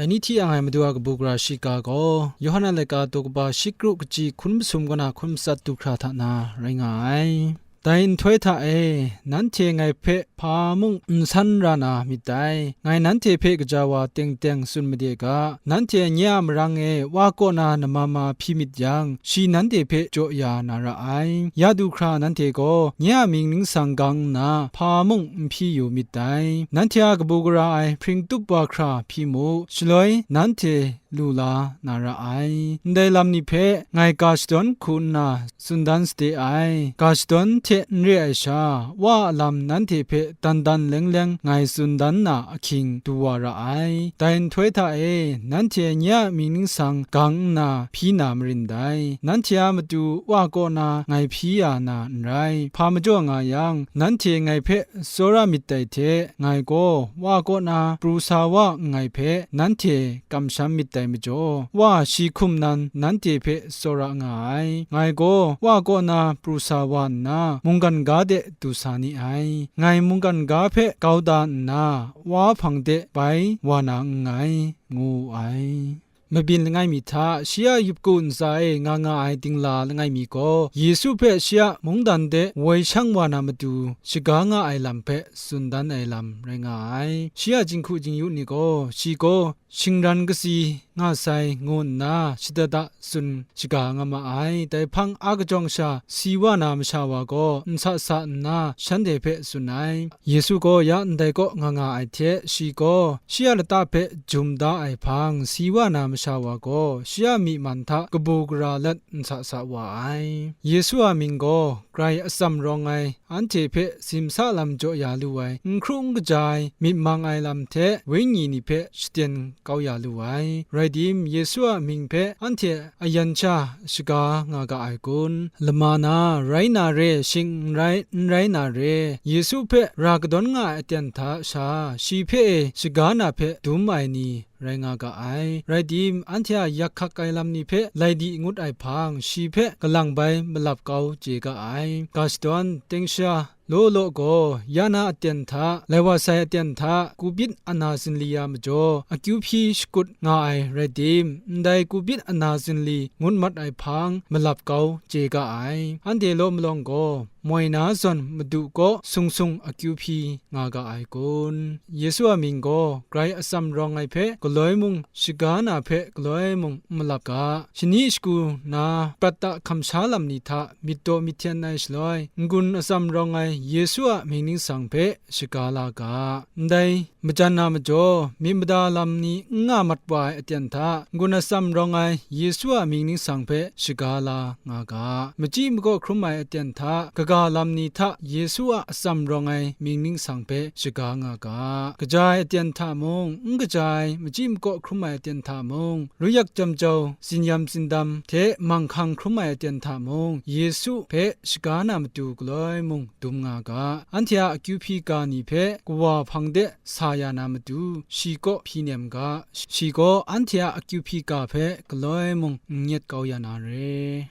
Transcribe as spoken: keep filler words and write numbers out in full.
Ni hti ang ai Madu a kabu gara shiga gaw, Yawhan a laika daw kaba shi kru kaji hkun masum kaw na hkun matsat du hkra hta na rai nga ai. Dai nhtoi hta e, nanhte ngai hpe hpa mung n san ra na myit dai. Ngai nanhte hpe gaja wa teng teng tsun made ga, nanhte nye a marang e Wa kaw na namama hpyi myit yang, shi nanhte hpe jaw ya na ra ai. Ya du hkra nanhte gaw nye a mying ningsang gang nna hpa mung n hpyi yu myit dai. Nanhte a kabu gara ai hpring tup wa hkra hpyi mu, shaloi nanhte lu la na ra ai. Ndai lam ni hpe ngai ga shadawn hku nna tsun dan sade ai. Ga shadawn hte n re ai sha, Wa a lam nanhte hpe dan dan leng leng ngai tsun dan na ahkying du wa ra ai. Dai nhtoi hta e, nanhte nye a mying ningsang gang nna hpyi na marin dai. Nanhte a matu Wa kaw na ngai hpyi ya na n rai. Hpa majaw nga yang, nanhte ngai hpe tsawra myit dai hte, ngai gaw Wa kaw na pru sa wa nngai hpe nanhte kamsham myit dai majaw, Wa shi hkum nan nanhte hpe tsawra nga ai. Ngai gaw Wa kaw na pru sa wa nna, mungkan ga de du sa ni ai. Ngai mungkan ga hpe kau da nna, Wa hpang de bai wa na nngai, ngu wu ai. Mabyin langai mi hta, shi a yupku ntsa e nga nga ai dingla langai mi gaw, Yesu hpe shi a mungdan de woi shang wa na matu shaga nga ai lam hpe tsun dan ai lam rai nga ai. Shi a jinghku jingyu ni gaw, shi gaw shingran kasi nga sai ngu nna shada da tsun shaga nga ma ai. Dai hpang a kajawng sha si wa na masha wa gaw nsa sa nna shanhte hpe tsun ai. Yesu gaw ya ndai kaw nga nga ai hte, shi gaw shi a lata hpe jum da ai hpang si wa na masha wa gaw, shi a myi man hta kabu gara let nsa sa wa ai. Yesu a mying gaw grai atsam rawng ai, anhte hpe simsa lam jaw ya lu ai, n hkru n kaja ai, myit mang ai lam hte wenyi ni hpe shaten kau ya lu ai. Rai tim, Yesu a mying hpe anhte ayan sha shaga nga ga ai kun? Lama na rai na re, shing n rai, n rai na re, Yesu hpe ra kadawn nga ai aten hta sha, shi hpe e shaga na hpe dum ai ni rai nga ga ai. Rai tim, anhte a yak hkak ai lam ni hpe lai di ngut ai hpang, shi hpe kalang bai malap kau chye ga ai. Ga shadawn, teng sha, law law gaw, ya na aten hta, lai wa sai aten hta, kubit ana zinli ya majaw, akyu hpyi shakut nga ai rai tim, ndai kubit ana zinli ngut mat ai hpang, malap kau chye ga ai. Anhte law malawng gaw, moi na zawn madu kaw sung sung akyu hpyi nga ga ai kun? Yesu a mying gaw grai atsam rawng ai hpe galoi mung, shaga na hpe galoi mung n malap ga, shani shagu na prat a hkamsha lam ni hta myit daw myit hten ai shaloi, n-gun atsam rawng ai Yesu a mying ningsang hpe shaga la ga. Ndai majan na majaw, myit mada lam ni n nga mat wa ai aten hta, n-gun atsam rawng ai Yesu a mying ningsang hpe shaga la nga ga. Machyi makaw hkrum ai aten hta, kaga lam ni hta Yesu a atsam rawng ai mying ningsang hpe shaga nga ga. Kaja ai aten hta mung, n kaja ai machyi makaw hkrum ai aten hta mung, ruyak jam jau, zinyam zindam hte manghkang hkrum ai aten hta mung, Yesu hpe shaga na matu galoi mung dum nga ga. Anhte a akyu hpyi ga ni hpe kawa hpang de sa ya na matu, shi kaw hpyi nem ga. Shi gaw anhte a akyu hpyi ga hpe galoi mung n nyet kau ya na re.